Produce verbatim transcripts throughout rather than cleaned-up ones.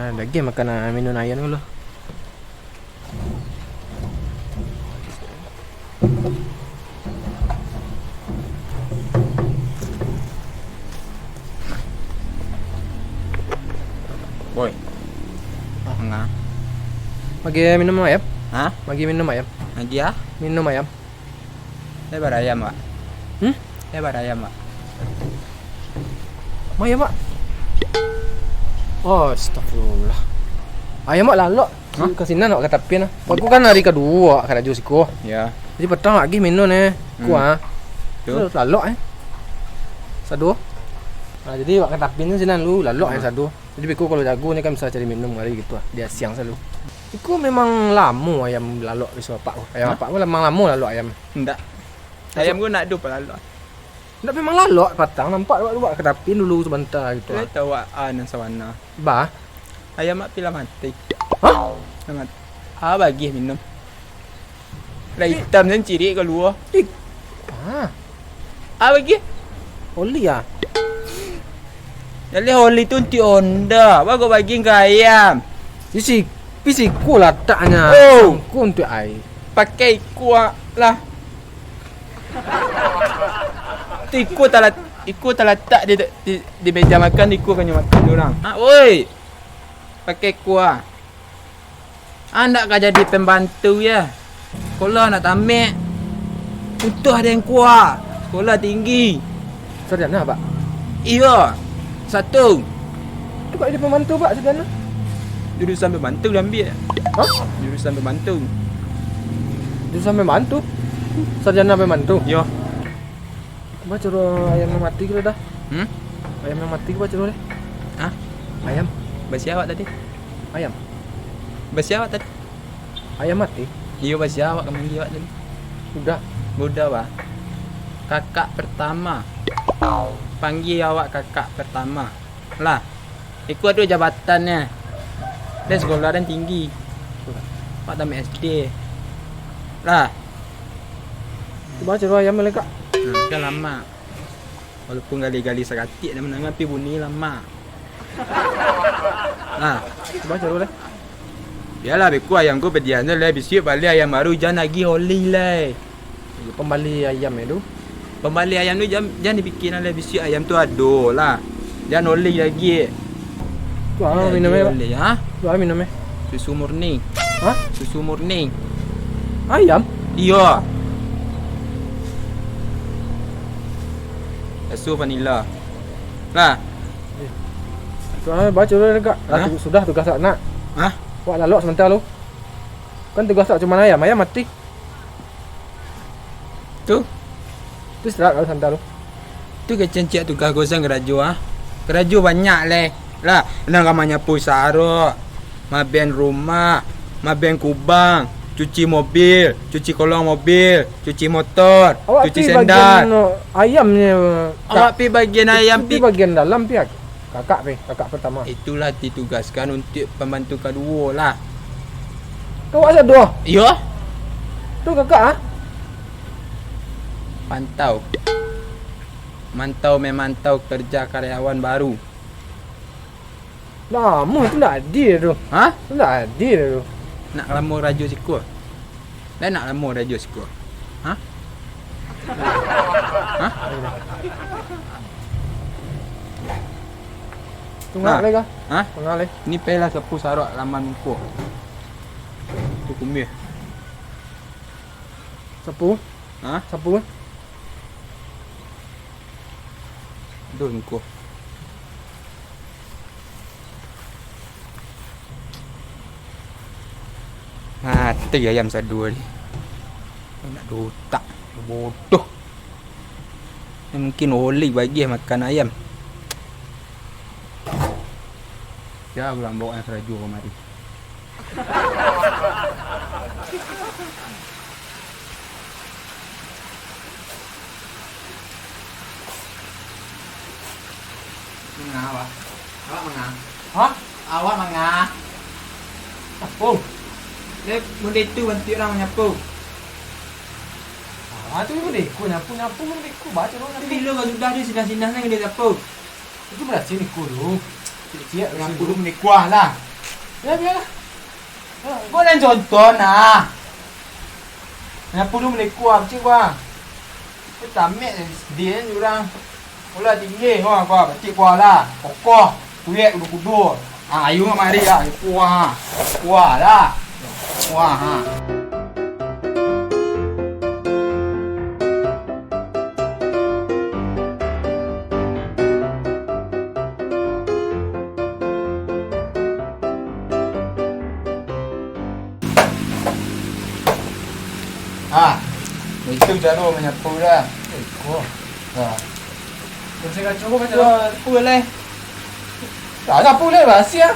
Lagi makan, ah, minum ayam dulu. Boy. Ah. Manga. Bagi minum ayam? Hah? Bagi minum ayam? Bagi ah? Minum ayam. Lebar ayam, Pak. Hmm? Lebar ayam, Pak. Ma ayam, Pak? Oh, astagfirullah. Ayam, Pak, lalok. Hah? Ka sinan awak ka tapi nah. Aku kan hari kaduo awak karajo siko. Ya. Jadi patang lagi minum eh. Hmm. Kuah. Tu? Tu lalok eh. Sado. Nah, jadi awak ka tapi ni sinan lu lalok eh sado. Jadi beko kalau jago ni kan bisa cari minum hari gitu lah. Dia siang selalu. Iko memang lamo ayam lalok di apak tu. Ayam Hah? Apak tu memang lamo lalok ayam. Ndak. Ayam ko ndak ado palalok. Ndak, memang lalok patang, nampak awak, awak ka tapi dulu sabanta gitu. Lah tahu awak, ah, nan sawana. Bah. Ayam awak pila mati. Hah? Lah mati. Ah, bagih minum. Lah itam jan cirik kalua. Ih. Ah. Ah, bagih. Oli ah. Jaleh oli tu untuak Honda. Bago bagih ka ayam. Isi, pi siko lataknyo. Oh. Sangko untuak ai. Pakai iko lah. Tu iko talat-, iko talatak di, di, di meja makan, iko kanyo makan urang. Ha, oi. Pakai iko ah. Andak ka jadi pembantu ya. Sekolah nak tamek. Utuh ado yang kuat. Sekolah tinggi. Sarjana, Pak? Iyo. Satu. Tu kok jadi pembantu, Pak, sarjana? Jurusan pembantu diambil. Hah? Jurusan pembantu. Jurusan pembantu? Sarjana pembantu? Yo. Ba caro ayam nan mati ko dah? Hmm? Ayam nan mati ko ba caro deh? Hah? Ayam. Basi awak tadi? Ayam. Basi awak tadi? Ayam mati? Iyo, basi awak ka manggil awak tadi. Udah. Udah, bah. Kakak pertama. Panggil awak kakak pertama. Lah. Iko ado jabatannyo. Den sekolah den tinggi. Awak tamat S D. Lah. Cubo caro ayam lai, Kak. Hmm, kan lamak. Walaupun gali-gali saratik, den mandanga tapi bunyi lamak. Nah. Cubo caro lai. Bialah, beko ayam ko padiahnyo lai, bisuak bali ayam baru, jan agiah oli lai. Iyo, pambali ayam tu. Pambali ayam tu jan, jan dipikia lai, bisuak ayam tu ado lah. Jan oli agiah. Tu ah, minum eh, Pak. Oli, ha? Tu ah, minum eh. Susu murni. Hah? Susu murni. Ayam? Iyo. Susu vanila. Lah. Tu ah, baco dulu, Kak. Hah? Sudah tugas awak nak. Hah? Awak lalok samantaro. Kan tugas awak cuma ayam, ayam mati. Tu. Tu istirahat kalau samantaro. Tu kecek ciek tugas gozang karajo ah. Karajo banyak leh. Lah, nan ka manyapu sarok, maben rumah, maben kubang, cuci mobil, cuci kolong mobil, cuci motor, cuci sendal. Awak pi bagian ayam ni. Awak pi bagian ayam pi. Pi bagian dalam pi. Kakak pi, kakak pertama. Itulah ditugaskan untuk pembantu kedua lah. Tu awak sado? Iyo. Tu kakak ah? Pantau. Mantau memantau kerja karyawan baru. Lamo tu ndak adil tu. Hah? Tu ndak adil tu. Nak lamo karajo siko? Lai nak lamo karajo siko? Hah? Hah? Tunggu lai kah? Hah? Tunggu lai. Ni pailah sapu sarok laman muko. Tu kumbia. Sapu? Hah? Sapu? Aduh, muko. Mati ayam sadua ni. Nak dutak, bodoh. Ni mungkin oli bagiah makan ayam. Ya, bulan bawa yang karajo kamari. Manga, Pak? Awak manga? Hah? Awak manga? Nyapu. Dek, bunda itu bantuak urang manyapu. Ah, tu bunda iko nyapu, nyapu bunda iko, baco dulu nyapu. Bilo ka sudah dia sinah-sinah nang dia nyapu. Itu barasiah iko dulu. Ciek-ciek barasiah dulu. Nyapu dulu manikuah lah. Yo, bialah. Buek nan contoh nah. Nyapu dulu mulai kuah, cik kuah. Tamek dia ni urang. Mula tinggi, wah, kuah, batik kuah lah. Kokoh, kulik kudu-kudu. Ah, ayu mari lah, kuah. Kuah lah. Kuah, ha. Ah, itu caro manyapu dah. Iko. Ha. Bersih kacau ko, kacau. Wah, apa lai? Tak ada apa lai, basi ah.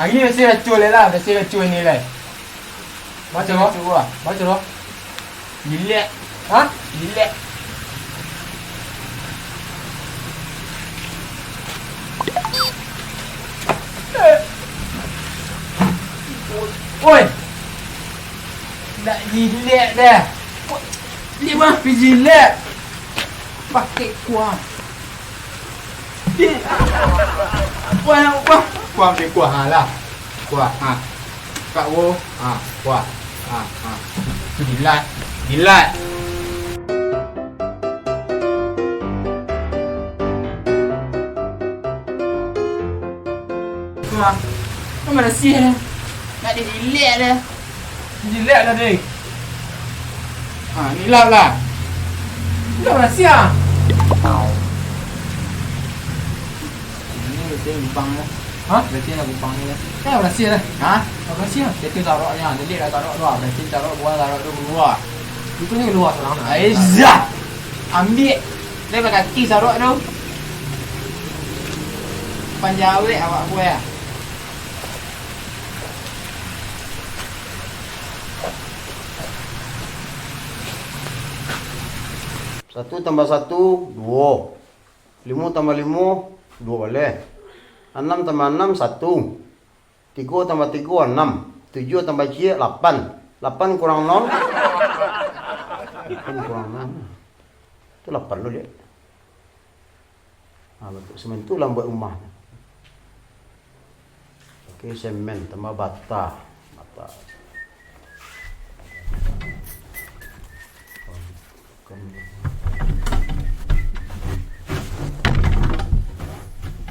Hari ni basi kacau lai lah, basi kacau ini lai. Baco, Bro. Baco, Bro. Jilek. Ha? Jilek. Oi. Nak jilek dah. Ni mah pi jilek. Pakai kuah. Wah, wah. Kuah, ambil kuah, ha, lah. Kuah, ha. Kak wo, ha, kuah. Ha, ha. Tu jilat. Jilat. Kuah. Kan barasiah dah. Nak dijilek dah. Jilek lah, deh. Ha, ni lap lah. Udah barasiah. Ini betul lubang lah. Ha? Betul lah lubang ni lah. Kan barasiah dah. Ha? Barasiah. Betul saroknya. Jadi lah sarok tu. Betul sarok, buang sarok tu keluar. Itu ni keluar sekarang. Aisyah. Ambil. Dia pakai kaki sarok tu. Panjawek awak buah. Satu tambah satu, duo. Limo tambah limo, duo baleh. Anam tambah anam, satu. Tigo tambah tigo, anam. Tujuah tambah ciek, lapan. Lapan kurang nol. Lapan kurang nol. Tu lapan lo, Dek. Ha, batua. Semen tu lah buek rumah. Oke, semen tambah bata. Bata.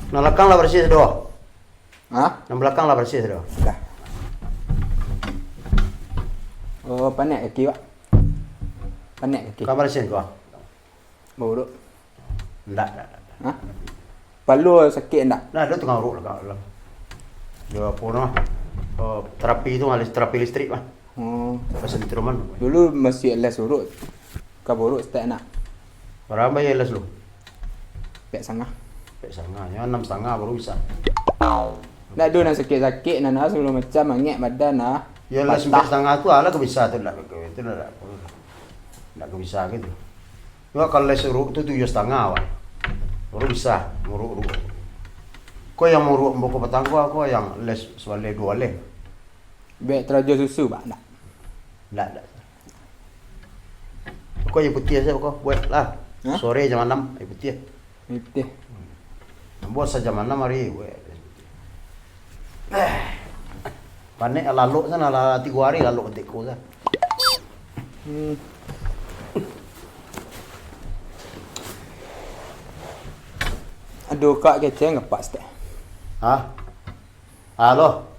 Nan balakang lah barasiah sudah. Ha? Nan balakang lah barasiah sudah. Dah. Oh, panek kaki, Pak. Panek kaki. Kau barasiah kau? Bau tu. Ndak, ndak, ndak. Ha? Palu sakik ndak? Nah, dia tukang uruk lah, Kak. Dia apa nama? Oh, terapi tu, alis terapi listrik lah. Oh. Pasal di rumah. Dulu masih les uruk. Ka uruk setek nak. Bara bayar les lu? Pek sangah. Pek sangah. Ya, enam setengah baru bisa. Ndak ado nan sakik-sakik, nan ado sagalo macam, angek badan lah. Ya, les pek sangah tu, alah ka bisa tu, ndak, itu ndak, ndak ka bisa gitu. Cuma kalau lai suruk tu tujuah satangah, wak. Baru bisa nguruk-uruk. Ko yang muruk ambo ko patang ko, ko yang les sabaleh duo baleh. Buek tarajo susu, Pak, ndak? Ndak, ndak. Ko yang putiah sajo ko, buek lah. Hah? Sore jam anam, aia putiah. Aia putiah. Ambo sa jam anam ari, buek. Panek lalok sana lah, tigo ari lalok tiko sa. Hmm. Aduh, Kak, keceng apak setek. Hah? Halo.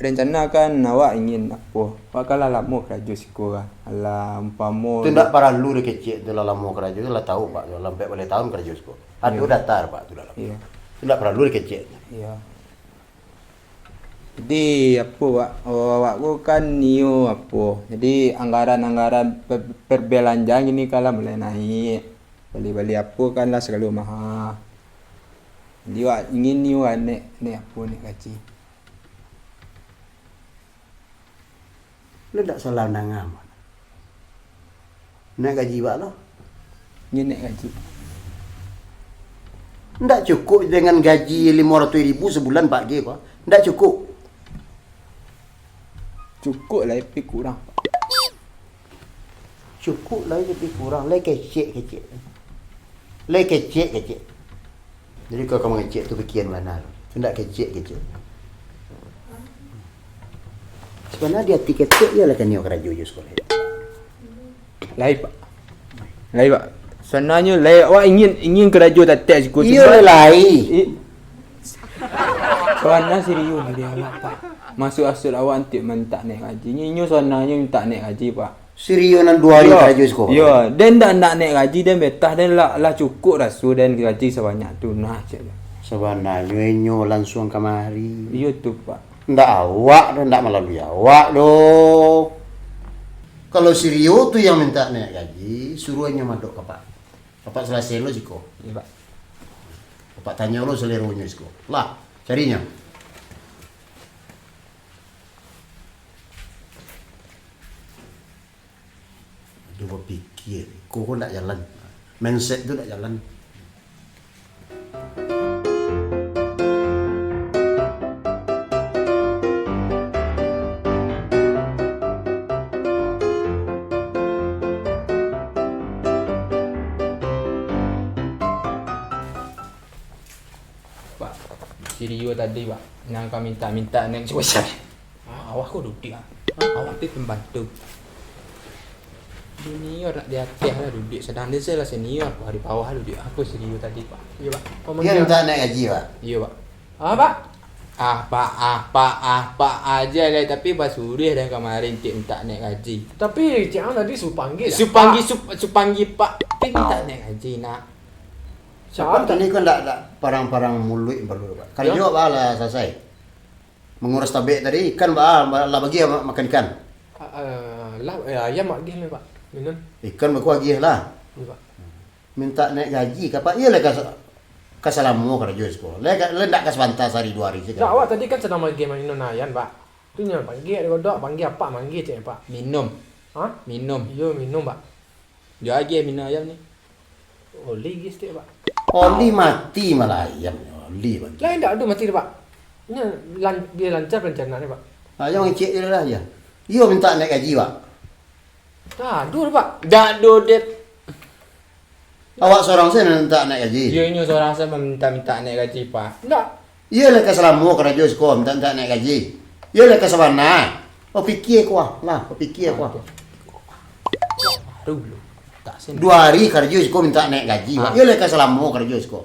Rencana kan awak ingin apo? Awak kan lah lamo karajo siko kan. Alah, umpamo tu ndak paralu dikecek tu lah, lamo karajo tu lah tau, Pak. Lah ampek baleh taun karajo siko. Ado datar, Pak, tu dalam. Iyo. Tu ndak paralu dikecek. Iyo. Jadi, apo, Wak? Oh, awak ko kan nio apo. Jadi, anggaran-anggaran pe-, perbelanjaan kini kan lah mulai naiak. Bali-bali apo kan lah sagalo maha. Jadi, Wak ingin nio, Wak, naik, naik apo, naik gaji? Lo ndak salah mandanga, Mak. Naik gaji bak lo. Nyo naik gaji. Ndak cukup dengan gaji limo ratuih ribu sabulan, Pak G, ko? Ndak cukup. Cukup lah, tapi kurang. Cukup lah, tapi kurang. Lai kecek-kecek. Lai kecek-kecek. Jadi, kalau ka mangecek tu pikian bana tu. Tu ndak kecek-kecek. Sabananyo di ati ketek, iyo lah kanai karajo jo sikolah. Lai, Pak. Lai, Pak. Sabananyo lai, awak ingin, ingin karajo tatek siko. Iyo, cuman lai. I-, sabananyo serius dek awak, Pak. Maksud-maksud awak untuak mintak naiak gaji. Inyo, inyo sabananyo mintak naiak gaji, Pak. Serius nan duo hari Iyo. karajo siko? Iyo, den ndak, ndak naiak gaji, den betah, den lah, lah cukuik raso den gaji sabanyak tu, nah, cek den. Sabananyo inyo lansuang kamari. Iyo tu, Pak. Ndak awak doh, ndak malalui awak doh. Kalau si Rio tu yang mintak naiak gaji, suruah inyo madok ka Apak. Apak salasai lo siko. Iyo, Pak. Apak tanyo lo saleronyo siko. Lah, carinyo. Ado bapikia, iko ko ndak jalan. Mindset tu ndak jalan. Pak, si Rio tadi, Pak, nan ka mintak-mintak naiak. Ah, awak ko duduak, ah. Ah, awak tu pembantu. Junior nak di ateh lah duduak, sadang den se lah senior, awak di bawah duduak. Apo si Rio tadi, Pak? Iyo, Pak. Apo Iyo, mangko? mintak naiak gaji, Pak. Iyo, Pak. Ah, Pak. Ah, Pak, ah, Pak, ah, Pak aja lah, tapi basuruah dari kamarin tiok mintak naiak gaji. Tapi, cek ang tadi suruah panggil lah, Suruah panggil, Pak. sup-, suruah panggil, Pak. Tapi mintak naiak gaji, nak. Sia Apak tu? tadi kan ndak, ndak parang-parang muluik baru, Pak. Karajo Yo. Apak lah salasai. Manguras tabek tadi, ikan ba-, ba-, lah bagiah ma-, makan ikan? Ah, ah, lah, eh, ayam agiah lai, Pak. Minum. Ikan beko agiah lah. Iyo, Pak. Mintak naiak gaji ka Apak, iyo lai ka sa-, ka salamo karajo siko. Lai ka, lai ndak ka sabanta sahari duo hari se Ndak, karajo. awak tadi kan sadang maagiah minum ayam, Pak. Tu nyo panggia di Godok, panggia Apak, manggia cek Apak. Minum. Hah? Minum. Iyo, minum, Pak. Jan agiah minum ayam ni. Oli gi saketek, Pak. Oli mati malah ayam, oli mati. Lai ndak ado mati tu, Pak. Nyo lan-, bia lancar pancarnaannyo, Pak. Ayam ngecek je lah, ya. Iyo mintak naiak gaji, Pak. Ndak ado tu, Pak. Ndak ado, Dep. Awak surang se nan mintak naiak gaji. Iyo, inyo surang se mamintak-mintak naiak gaji, Pak. Ndak. Iyo lai ka salamo karajo siko, mintak-mintak naiak gaji. Iyo lai ka sabana. Bapikia ko ah, lah, bapikia ko ah. Baru lu. Tak sen. Duo hari karajo siko mintak naiak gaji, Pak. Ah. Iyo lai ka salamo karajo siko.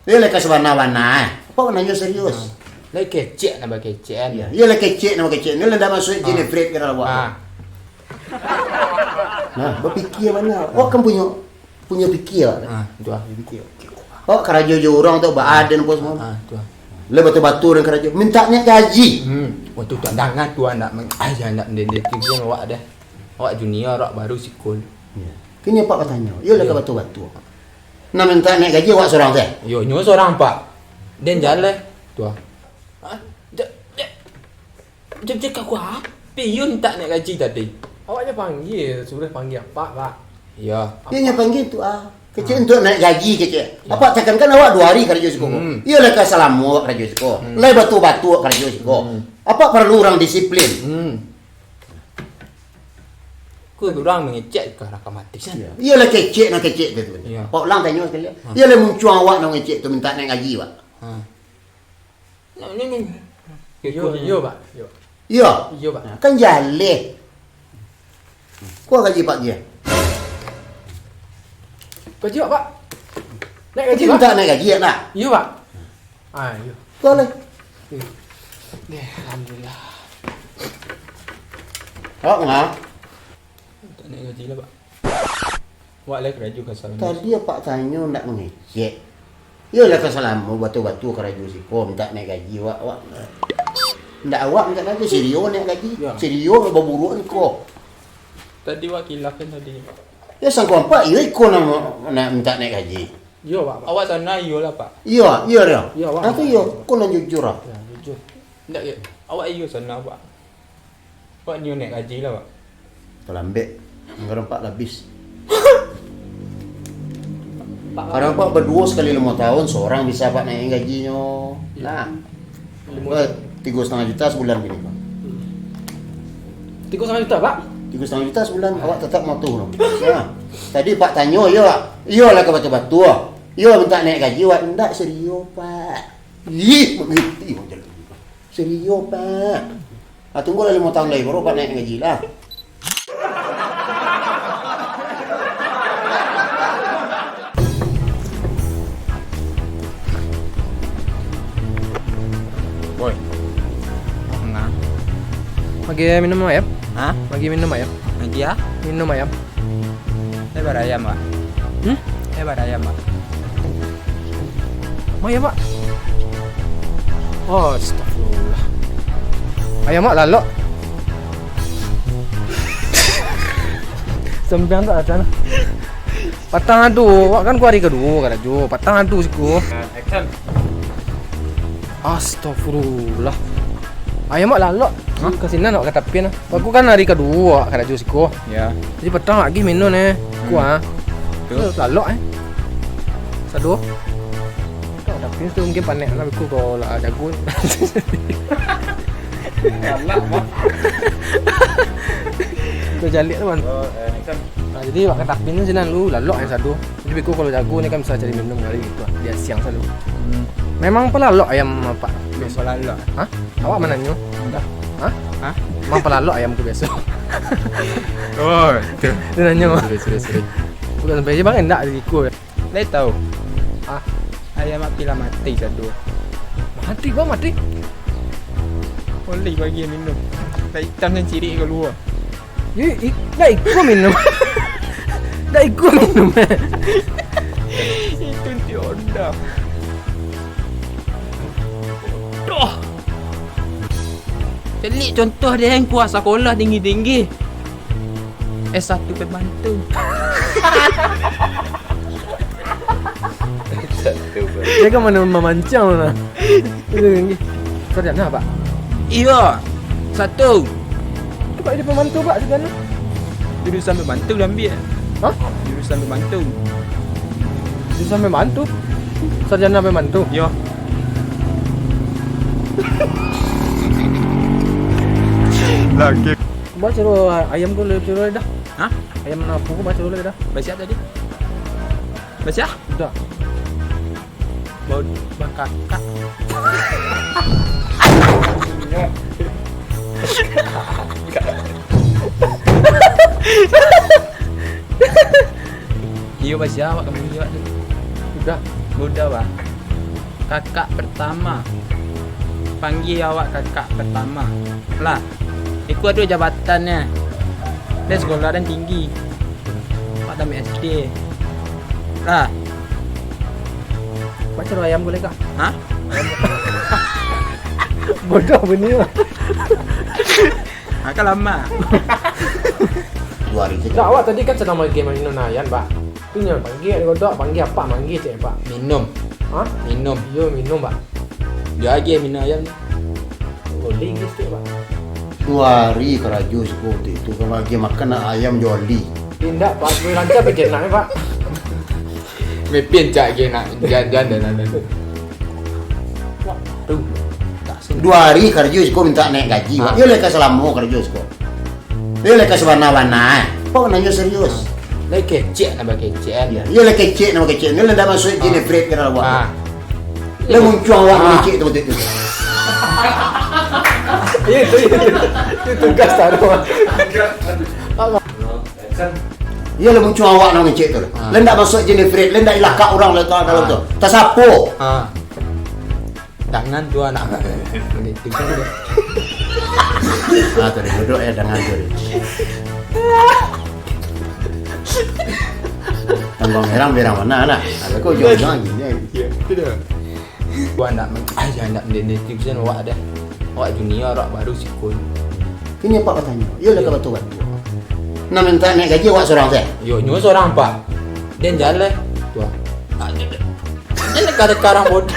Iyo lai ka sabana-bana, eh. Apak mananyo serius. Ah. Lai kecek nambah kecek, kan? Iyo, iyo lai kecek nambah kecek. Ni lah ndak masuak Ah. Jennifer ka dalam awak. Ah. Nah, bapikia bana. Awak kan punyo, punyo pikia, Pak. Ah, tu ah. Punyo pikia. Awak karajo jo urang tu, baaden apo semua. Ah, tu ah. Lah batua-batua urang karajo. Mintak naiak gaji. Hmm. Waktu tu dangan tu ndak men-, ah, jan ndak mendetik awak deh. Awak junior, awak baru sikul. Iyo. Kini Apak batanyo, iyo lah Iyo. ka batua-batua. Nan mintak naiak gaji awak surang se? Iyo, nyo surang, Pak. Den jaleh. Tu ah. Hah? Ja-, ja-, Jam cakap ku apo? Iyo mintak naiak gaji tadi. Awak nyo panggia, suruah panggia Apak, Pak. Iyo. Iyo nyo panggia tu ah. Kecek Ah. untuak naiak gaji kecek. Iyo. Apak tekankan awak duo hari karajo siko. Hmm. Iyo lai ka salamo awak karajo siko. Hmm. Lai batua-batua awak karajo siko. Hmm. Apak paralu urang disiplin. Hmm. Ko urang mangecek ka raka mati, kan? Iyo. Iyo lai kecek nan kecek tu. Iyo. Apak ulang tanyo sakali. Ah. Iyo lai muncuang awak nan mangecek tu mintak naiak gaji, Pak. Ah. Nah, ni, ni. Iyo, Kekuatan. iyo, Pak. Iyo. Iyo. Iyo, Pak. Nah, kan jaleh. Ko gaji Apak agiah. Gaji awak, Pak. Naiak gaji, Gaji Pak. mintak naiak gaji, nak? Iyo, Pak. Ah, iyo. Ko lai. Iyo. Deh, alhamdulillah. Awak ngah? Mintak naiak gaji lah, Pak. Awak lai karajo ka salamo. Tadi Apak tanyo ndak mangecek. Iyo lai ka salamo batua-batua karajo siko, mintak naiak gaji awak, awak. Ndak awak mintak gaji, si Rio naiak gaji. Yo. Si Rio baburuak niko. Tadi awak kilaf kan tadi. Yo sangko Apak, iyo iko nan, nan mintak naiak gaji. Iyo, Pak, Pak. Awak sabananyo iyo lah, Pak. Iyo, iyo Rio. Iyo, awak Ah, tu mintak iyo, gaji. ko nan jujur ah. Yo, jujur. Ndak, yo. Awak iyo sabananyo, Pak. Pak, nio naiak gaji lah, Pak. Talambek. Anggaran Pak lah abih. Pak, Anggaran Pak baduo sakali limo taun, sorang bisa Pak naiak gajinyo. Iyo. Nah. Limo. Eh, tigo satangah juta sabulan kini, Pak. Hmm. Tigo satangah juta, Pak? Tigo satangah juta sabulan, Ah. awak tatap mautuh tu. Nah. Tadi Pak tanyo, iyo, iyo lah ka batua-batua. Iyo, mintak naiak gaji, wak indak, serio, Pak. Ih, mangarati wak jalan. Serio, Pak. Ah, tunggulah limo taun lai, baru Pak naiak gaji lah. Boy. Nah. Bagi minum ayam? Hah? Bagi minum ayam? Bagi ah? Minum ayam. Eh, barayam, Pak. Hmm? Eh, barayam, Pak. Oh, iya, Pak. Oh, astagfirullah. Ayam, Pak, lalok. Sampiang tak ada. Patang ado, awak kan ku hari kaduo karajo. Patang ado siko. Action. Astagfirullah. Ayam awak lalok. Hah? Ka sinan awak ka tapian. Aku kan hari kaduo awak karajo siko. Ya. Jadi patang lagi minum eh. Ku ah. Betul. Lalok eh. Sado. Ka tapian tu mungkin panek lah aku kalau lah jago. Lalok, Bang. Tu jalik tu, Bang. Oh, eh, next time. Nah, jadi awak ka tapian tu sinan lu lalok eh sado. Jadi beko kalau jago ni kan bisa cari minum hari gitu. Dia siang selalu. Hmm. Memang pelalok ayam apa? Biasa pelalok. Hah? Awak mananyo? Enggak. Hah? Hah? Memang pelalok ayam tu biasa. Oh, itu. Dia nanyo. Serius, serius, serius. Bukan sampai je bang endak di iko. Lai tahu? Ah. Ayam api lah mati satu. Mati bang mati. Boleh bagi minum. Dah hitam dan cirik keluar. Ih, ih, dah iko minum. Dah iko minum eh. Itu ti onda. Doh. Caliak contoh deh yang kuasa sekolah tinggi-tinggi. S satu pembantu. Dia kan mana mamancang lah. Sarjana, Pak? Iyo, satu. Pak, dia pembantu, Pak, sarjana. Jurusan pembantu lah ambil. Hah? Jurusan pembantu. Jurusan pembantu? Sarjana pembantu? Yo. Lagi. Baca dulu ayam tu, lebih dulu dah. Hah? Ayam mana aku baca dulu dah. Baca tadi? Baca? Udah. Bau bakakak. Iyo, basiah awak kami awak tu. Udah. Udah, bah. Kakak pertama. Panggil awak kakak pertama. Lah. Iko ado jabatannyo. Dan sekolah dan tinggi. Awak tamat S D. Lah. Baca doa ayam boleh kah? Hah? Bodoh bunyi lah. Agak lama. Dua hari saja. Tak, awak tadi kan sedang main game minum ayan, Pak. Tu nyo panggil, ada kodok, panggil apa, panggil cek, Pak. Minum. Hah? Minum. Yo, minum, Pak. Dia lagi minum ayam ni. Oli ni sikit, Pak. Dua hari karajo siko tu, itu kalau lagi makan nak ayam jo oli. Indak, Pak. Boleh lancar pikir nak, Pak. Mepin cak ke nak jan-jan dan lain-lain. Waduh, tak sen- Dua hari karajo siko minta naik gaji, Pak. Ah. Iyo leka salamo karajo siko. Iyo leka sabana-bana, eh. Kok nanyo serius? Lai kecek nak bakecek kan? Iyo, iyo lai kecek nak bakecek. Ni lah dah masuk Jennifer ke dalam awak. Ah. Lah muncuang awak Ah. mangecek tu betul tu. Itu, itu, itu tugas taruh. Iyo lah muncuang awak nak mangecek tu. Ah. Lah ndak masuk Jennifer, lah ndak ilakak urang lah tu dalam Ah. tu. Tasapo? Ah. Dangan tu anak. Ah, tadi duduk ya dangan tu. Tambang merang, merang mana nak? Ada kau ujung-ujung lagi ni. Ya, itu dah. Gua nak men-, ah, ya, nak mendeteksi awak dah. Awak junior, awak baru sikul. Ini apa katanya? Iyo lah kawan tu kan. Nak minta naik gaji awak seorang saja. Yo, nyo seorang, Pak. Dia jalan. Tuh. Ah, dia, dia, dia nak kata karang bodoh.